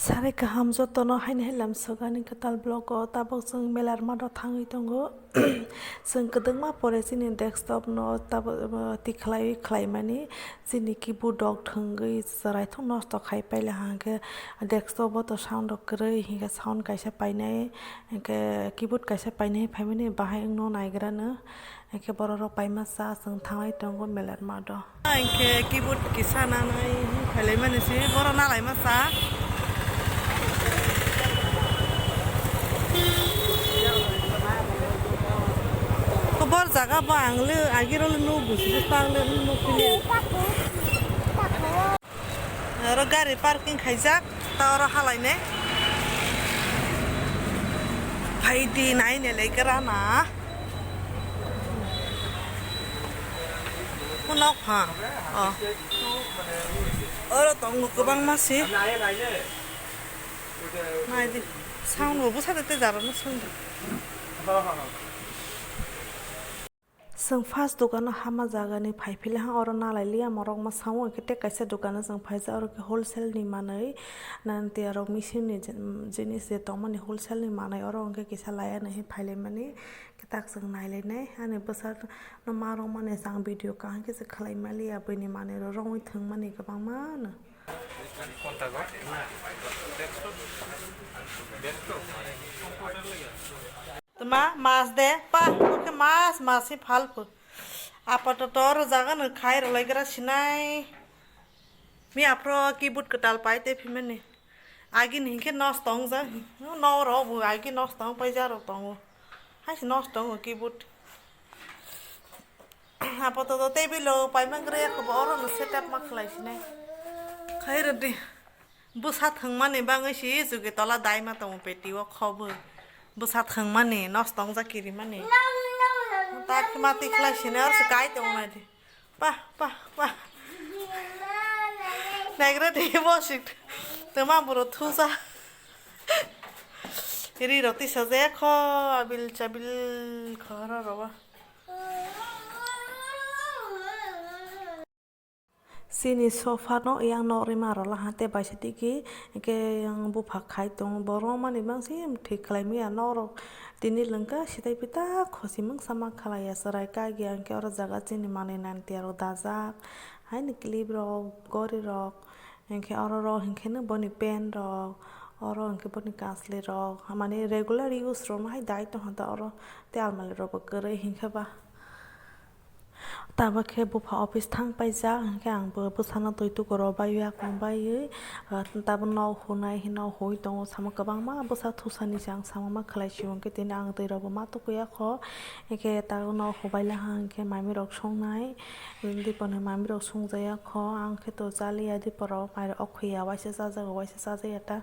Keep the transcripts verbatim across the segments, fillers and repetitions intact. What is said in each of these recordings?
Sari kaham jotono haini hai lamsogani kwtal vlog o. Tabuk chwng melarma do thangwi tongo. Chwng kwdwkma pore chini desktop no tabuk, uh, tikhlaiwi khlaimani chini keyboard rok thwngwi chwraithok nosto khai paila hwnkhe desktop o to sound rok kwrwi hinkhe sound kaisa painai hinkhe keyboard kaisa painai phaimani bahai wngno naigrano. Hinkhe borok rok paima cha chwng thanglai tongo melarma do. Hinkhe keyboard kisa nanai phailai mani se borok nalai ma cha. Kobor jaga bo ang le agiro le nuk busi busi ta le nuk pili. Oro gari parking khaijak, ta oro halainai. Phaidi naine legra na. Phunok pha. Oh. Oro tongo kwbangma se. Naidi. Sound bo bwsa de te jaro no sound. Chwng first dukano hama jagani phai phila ha, oro nalai liya morok ma sao, hwnkhe tei kaisa dukano chwng phaijak, oro khe wholesale ni manwi, nanti aro machine ni jin-, jinis je tongmani wholesale ni manwi, oro hwnkhe kisa laiya naihe phailaimani, khe tak chwng nailainai. Ani bwsa no ma rwmani chwng video kaham khe se khwlai maliya, buini manwi rok rwngwi thwngmani kwbangma no. Tma mas de, pa, oke mas, mas si phalphu. Apatoto oro jaga no khai rwlai gra sinai. Mi aphro keyboard kwtal pai te phimani. Agi ni hinkhe nosto wngjak. No ro bu agi nosto wng pai ja rok tongo. Hai si nosto wngo keyboard. Apatoto table o paimang gra ya khe bo oro no setup ma khlai sinai. Khai rwdi. Bwsa thwngmani bangwi si jugi tola daima tongo peti o khobwi. Bwsa thwngmani nosto wngjak kirimani. Ta khe ma tikhlai sini oro se kai tongo naidi. Pa, pa, pa. Naigra de bo sik. Tama boro thusa. Ri roti saje kho abil chabil khoro roba. Chini sofa no yang nok rima rwla ha tei baisa tiki hwnkhe yang bupha khai tongo. Borok mani bangsi thik khlai maya nok rok tini lwngkha sitai pita khosi mungsa ma khlai ya chwrai kagya hwnkhe oro jaga chini manwi nani tiya rok dajak haini clip rok gori rok hwnkhe oro rok hwnkhe no boni pen rok oro hwnkhe boni kasli rok mane regular use rok no hai dai tongkha da oro tei almari rok bo kwrwi hwnkhe ba. Tabuk khe bupha office thang paijak, hwnkhe ang bo bwsano twi tukur rw bai, yakung baiwi, ah, tabuk nok hunai, nok hui tongo, samo kwbangma bwsa thusani se ang sama ma khlai sio, hwnkhe tini ang twi rok bo ma tukuya kho, hwnkhe tabuk nok hubai laha, hwnkhe mami rok songnai, diponi mami rok songjaya kho, ang khe to chaliya, diporok mai rok okhuya, waisa chajago, waisa chajaya ta,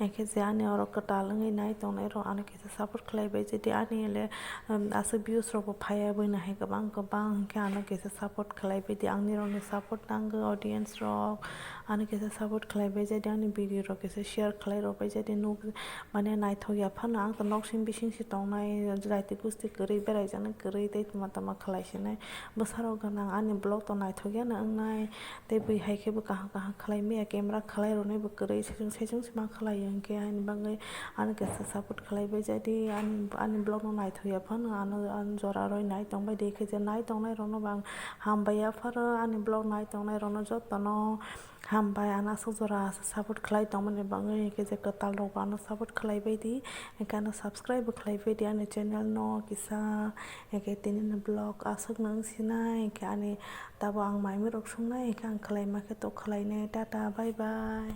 hwnkhe je ani oro kwtal wngwi nai tongnai rok ano khe. Support khlai bai jadi ani le, um, aswk views rok bo phaiya bwino hai kwbang kwbang hwnkhe ano kisa support khlai bai di, ang nirok ni support nango audience rok, ano kisa support khlai bai jadi ani video rok kisa share khlai rw bai jadi nuk mane naithok ya phano ang to nok sing bising si tongnai jati gusti kwrwi berai jaknai kwrwi tei tama tama khlai sinai bwsarok gwnang ani vlog to naithok ya no wngnai. Tei bui hai khe bo kaham kaham khlai maya camera khlai rwnai bo kwrwi saichung saichung se ma khlai o hwnkhe ani bagwi ano kaisa support khlai bai jadi ani ani vlog no naithok ya phano ano ano jora rwi nai tong bai di khe je nai tongnai rok no bo ang hambai ya pharo ani vlog nai tongnai rok no joto no hambai ano aswk jora support khlai tong mani bagwi hwnkhe je kwtal rok bo ano support khlai bai di hwnkhe ano subscribe bo khlai bai di ani channel no kisa hwnkhe tini ni vlog aswk no wng sinai hwnkhe ani Tabo ang maimui rok sungnai hwnkhe ang khlai ma khe to khlai nai. Tata, bye bye.